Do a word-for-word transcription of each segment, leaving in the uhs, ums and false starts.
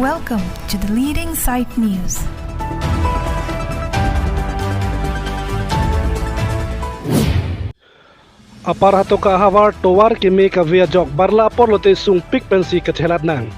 Welcome to the leading site news. Upper Hatoka ahavar tovar keme kave ajok barla apor lote sungpik pensi kachelat nang.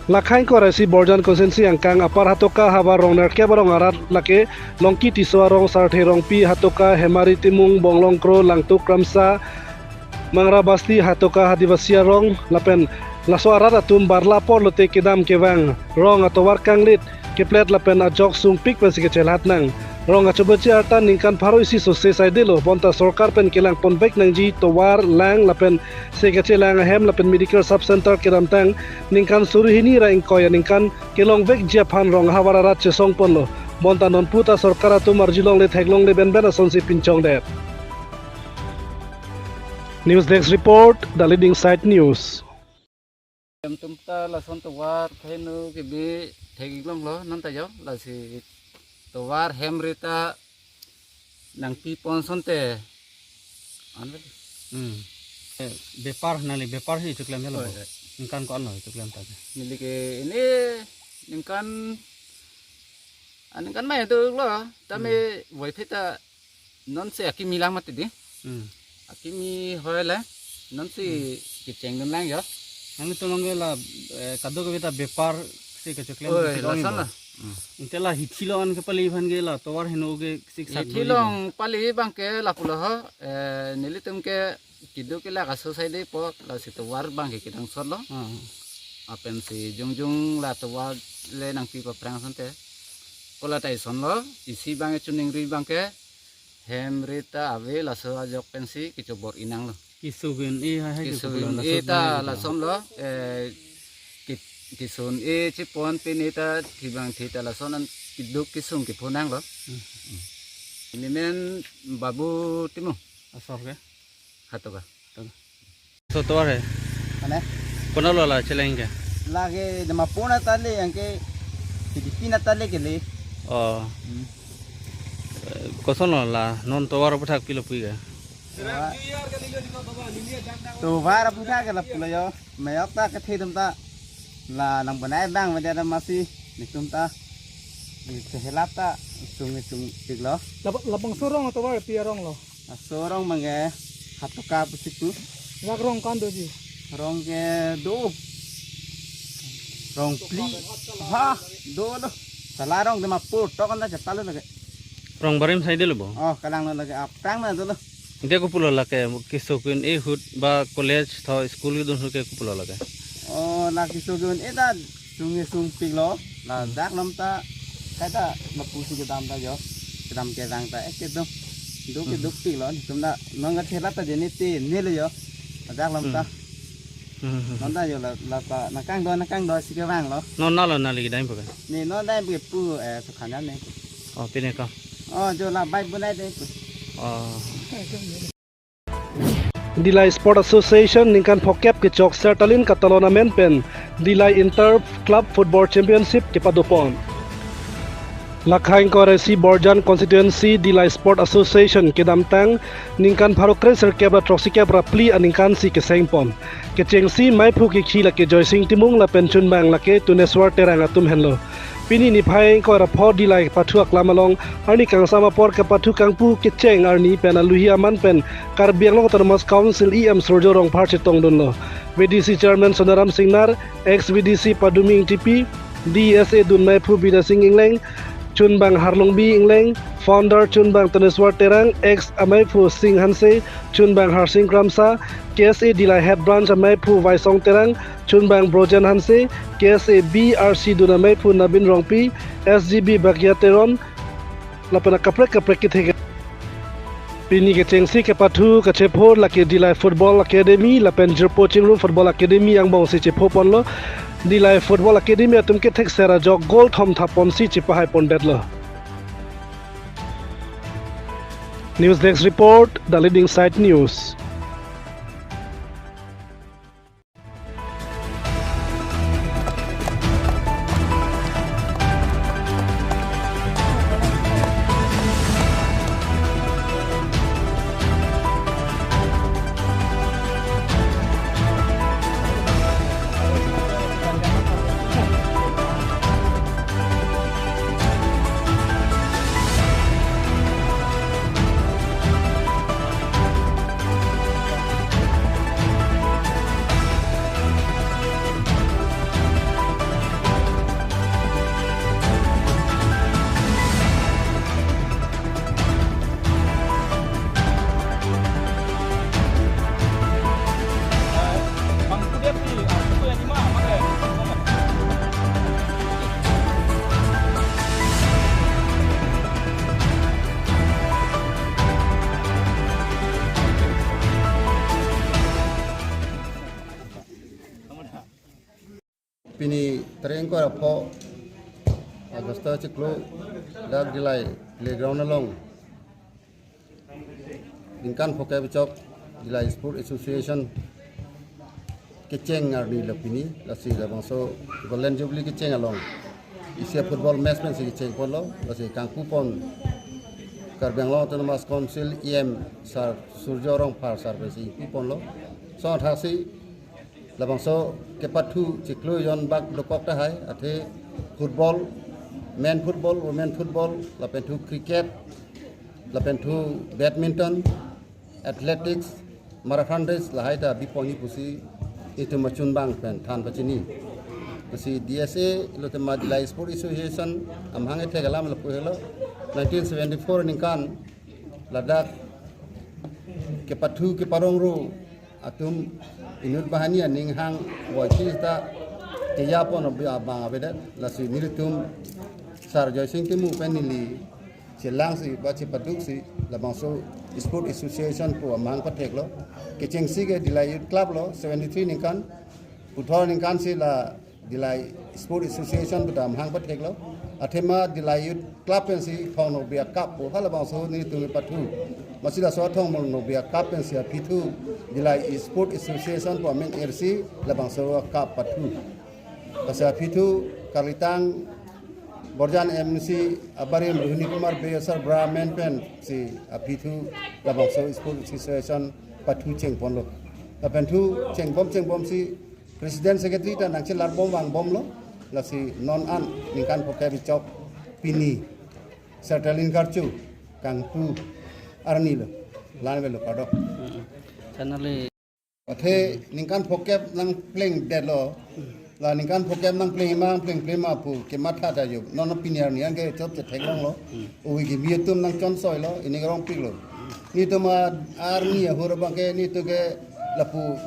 Lakhain Koraisi Borjan Constituency angkang Upper Hatoka ahavar rong nerkep arong arat lake Longki Tisso arong, Sarthe Rongpi, Hatoka, Hemari Timung, Bonglong Kro, Langtuk Kramsa, Mangra Basti, Hatoka Adivasi arong lapen laso arat atum barla apor lote kedam kevang, rong atovar kanglit keplet lapen ajok sungpik pensi kachelat nang. Rong achobechi arta ningkan pharo isi sose saidelo, bonta sorkar pen kelang ponvek nangji tovar, lang lapen se kachelang ahem lapen medical sub center kedamtang ningkan suri hini ra ingkoi aningkan kelongvekji aphan rong ahavar arat chesong ponlo. Bonta nonpu ta sorkar atum arjulongle theklongle benben asonsi pinchongdet. News Desk Report, The Leading Site News. Hem atum ta lason tovar heno kebe theklonglo, non ta jo lasi tovar hem rita nangpi pon asonte. An vel. Hmm. Eh, bepar nangli bepar si ichuklem helo bo. Oi, oi. Ningkan ko-an lo ichuklem ta? Neli ke ini ningkan, ah, ningkan mai do lo. Tame Hmm. voi phe ta non si akimi lang mati di. Hmm. Akimi hoi le non si Hmm. kecheng dun lang jo. Nangtum abang ke la, eh, kadokave ta bepar si kachuklem Oi, si lason long la. Bo. Hmm. Inte la hithi long an kepali aphan ke la tovar heno ke siksak Hithi doli long bo. Pali abang ke lapulo ho, eh, nelitum ke keduk ke la kaso sai de po, lasi tovar abang ke kedangsot lo. Hmm. Lapen si jongjong la tovar le nangpi paphrang asonte. Kola ta ison lo, isi abang ke choningri abang ke hem rita ave, laso ajok pensi kechobor-i nanglo. Keso gun-e hai hai Keso keso gun-e laso ta abang ke lason lo, eh, ke-, keso gun-e chepon pen ita thibang thita lason an keduk kesung kephonanglo. Hmm. Neli men Babu Timung. Asor ke? Hatoka. Hatoka. So tovar he? Mane? Konat lo la cheleng ke? Lake Dimapur nat ta le, anke Philippine nat ta le kele. Oh. Hmm. Eh, koson lo la non tovar aphuthak pilo pu ke? Tovar, tovar aphuthak ke lapulo jo. Mayok ta kethe atum ta la nang banai abang media ta masi netum ta di sehelap ta sung sungpiklo. Lab-, labangso arong atovar pi arong lo? Laso arong abang ke Hatoka pusi pu. Dak rong ko-an doji? Rong ke do. Rong phli. Ha, dolo. Sala rong Dimapur tok an ta chepalo lake. Rong barim saidelo bo? Oh, kalanglo lake, aphrang na dolo. Inte kopulo lake, keso gun-e ahut ba college tho school kedun ahut ke kopulo lake? Oh, la keso gun-e ta sung sungpiklo. La Hmm. dak nom ta, kaita lapusi kedam ta jo. Kedam kevang ta, eh, keduk. Duk Hmm. kedukpiklo, netum ta, non kachelat ta jeni te, nelo jo. La dak nom ta. Hmm. Hmm, hmm, hmm. Non ta jo la, la ta, nangkangdoi, nangkangdoi si kevanglo. Non nalo nangli kedam pu ke? Ne, non dam pu ke pu, eh, Sukhanjan ne. Oh, pine ko? Oh, jo la bike bunai de pu. Oh. Dillai Sport Association ningkan phokep kechok Sertalin katalon amen pen Dillai Inter Club Football Championship kepadopon. Lakhain Koraisi Borjan Constituency Dillai Sport Association kedamtang ningkan pharo kre sirkep ra throksi kep ra phli aningkan si kesengpon. Kechengsi maiphu kekhi lake Joysing Timung lapen chunbang lake Tuneswar Terang atum henlo. Pini niphai ingkoi ra pho Dillai pathu aklam along arni kangsam apor kepathu kangpu kecheng arni pen aluhi aman pen Karbi Anglong Autonomous Council E M Surjya Rongphar chetongdunlo. V D C Chairman Sonaram Singnar, ex V D C Padumi Ingtipi, D S A dun maiphu Bidya Sing Engleng, chunbang Harlongbi Engleng, founder chunbang Tuneswar Terang, ex amaiphu Sing Hanse, chunbang Harsing Kramsa, K S A Dillai Head Branch amaiphu Vaisong Terang, chunbang Brojen Hanse, K S A B R C dun amaiphu Nabin Rongpi, S G B Bhagya Teron, lapen akaprek kaprek kethek. Pini kechengsi kepathu kachephor lake Dillai Football Academy lapen Jirpo Chingrum Football Academy angbongsi chephoponlo. Dillai Football Academy atum kethekser ajok goal thom thapponsi chepahai pondetlo. News Desk Report, The Leading Site News. Tarik ingkoi ra pho August chiklo, dak Dillai playground along ningkan phokep kechok Dillai Sport Association kecheng arni lo pini, lasi labangso Golden Jubilee kecheng along isi a-football match pensi kecheng ponlo, lasi kangpu pon Karbi Anglong Autonomous Council E M sir Surjya Rongphar sir pensi pu ponlo. Lason athaksi labangso kepathu chiklo jon bak dokok tahai, athe football, men football, women football, lapen thu cricket, lapen thu badminton, athletics, marathon race lahai ta biponji pusi itum achunbang pen than pachini. Lasi D S A lote ma Dillai Sport Association amahang ethek alam lapu helo, nineteen seventy-four ningkan ladak kepathu keparongro atum inut banghini aning hang voices ta keya pon abi abang avedet, lasi nelitum Sir Joysing Timung pen neli chelangsi ba chepaduksi labangso Sport Association pu amahang patheklo. Kechengsi ke Dillai Youth Club lo, seventy-three ningkan, puthot ningkan si la Dillai Sport Association pu ta amahang patheklo. Athema Dillai Youth Club pensi thong nokbe a-cup pu halabangso nelitum kepathu. Amatsi laso thong nokbe a-cup pensi aphi thu Dillai Sport Association pu amen ersi labangso a-cup pathu. Lasi aphi thu kalitang Borjan M C abarim Rohini Kumar Bey sarbura amen pensi aphi thu labangso Sport Association pathu chengponlo. Lapen thu chengbom chengbomsi President Secretary ta nangchelarbom vangbomlo, lasi non an ningkan phokep kechok pini Sertalin Karcho kangpu arni lo, la-an avelo, kardom. Channel e. Athe ningkan phokep nangplengdetlo, la ningkan phokep nangpleng ma, nangpleng plema pu kematha ta jo. Non pini arni anke chop chetheklonglo. Ove kimi atum nangchonsoilo, ining rongpiklo. Nelitum a-, arni ahur abangke nelitum ke lapu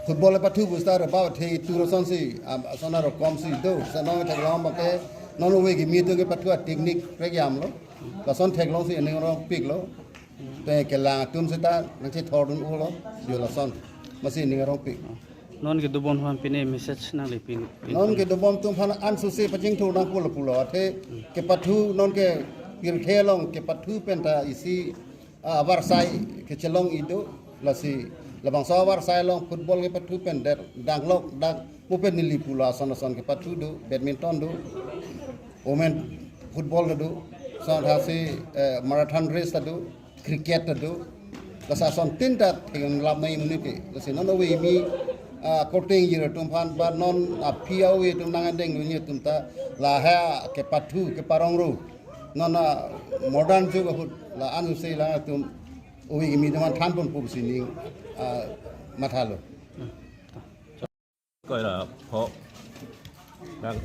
football pathu pu star ba the tu roson si, am, ason aro kom si do, sa non theklong abangke non ove kimi atum kepathu a-technique prekjamlo. Lason theklongsi ining rongpiklo. Te kelang atum seta nangchethordun ulo, jo lason. Amatsi ining rongpik. Non kedobom aphan pine message nanglepin. Non kedobom atum aphan ansose pachingthur nangpo lapulo. Athe kepathu non ke pirthe along kepathu penta isi, ah, avarsai kechelongji do, lasi labangso avarsai along football kepathu pen der danglok dak mo pen neli pulo ason ason kepathu do, badminton do, women football do, lason athaksi, eh, marathon race ta do, cricket ta do, lasi asontin ta theklap nai monit ke. Lasi non ove kimi, ah, korte ingjir atum aphan ba non aphi a-ove atum nangdengdunji atum ta lahai kepathu keparongro, non a-modern jug ahut la ansose la atum ove kimi atum aphan thanponpo pusi ning, ah, mathalo. Ingkoi ra pho dak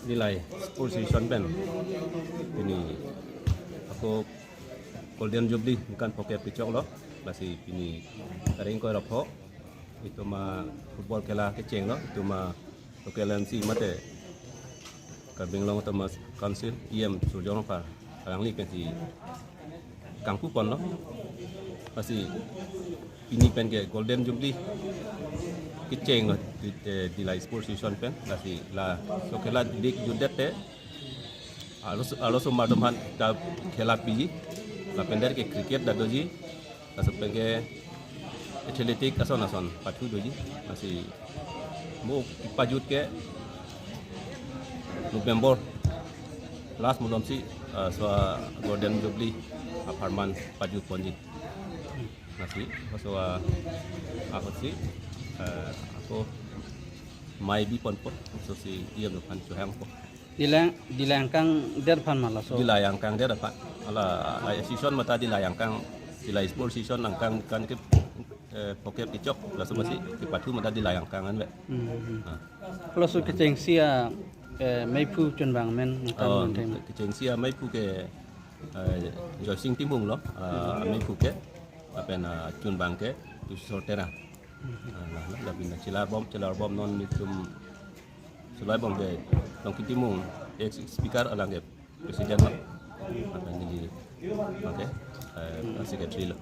Dillai Sports Association pen pini ako Golden Jubilee ningkan phokep kechoklo, lasi pini tarik ingkoi ra pho itum a-football khela kechenglo, itum a-local M C mate Karbi Anglong Autonomous Council E M Surjya Rongphar alangli pensi kangpu ponlo. Lasi pini pen ke Golden Jubilee kechenglo, eh, Dillai Sports Association pen. Lasi laso khela dik jutdet te arloso, arloso mardom aphan ta khela piji, lapen der ke cricket ta doji, laso pen ke athletic ason ason pathu doji. Lasi mo kepajut ke November last malomsi, ah, laso Golden Jubilee apharman pajut ponji. Lasi laso, ah, ahutsi, ah, ako mai bi ponpo, lasosi E M aphan chohangpo. Dillai, Dillai angkang der aphan ma laso? Dillai angkang der aphan. Ala, ah, association mate Dillai angkang, Dillai Sports Association angkang kan ke, eh, phokep kechok, laso amatsi kepathu mate Dillai angkang anve. Hmm, hmm. Ah. Laso kechengsi a, eh, meiphu chunbang amen nangthan. Oh, nangthan. Kechengsi ameiphu ke, eh, Joysing Timung lo, ah, meiphu ke, lapen, ah, chunbang ke Tusor Terang. Ah, la, la, lapen chelarbom, chelarbom non nelitum sulai bom ke Tongki Timung, ex speaker, alang ke president lo. Lapen neli, okay, eh, secretary lo.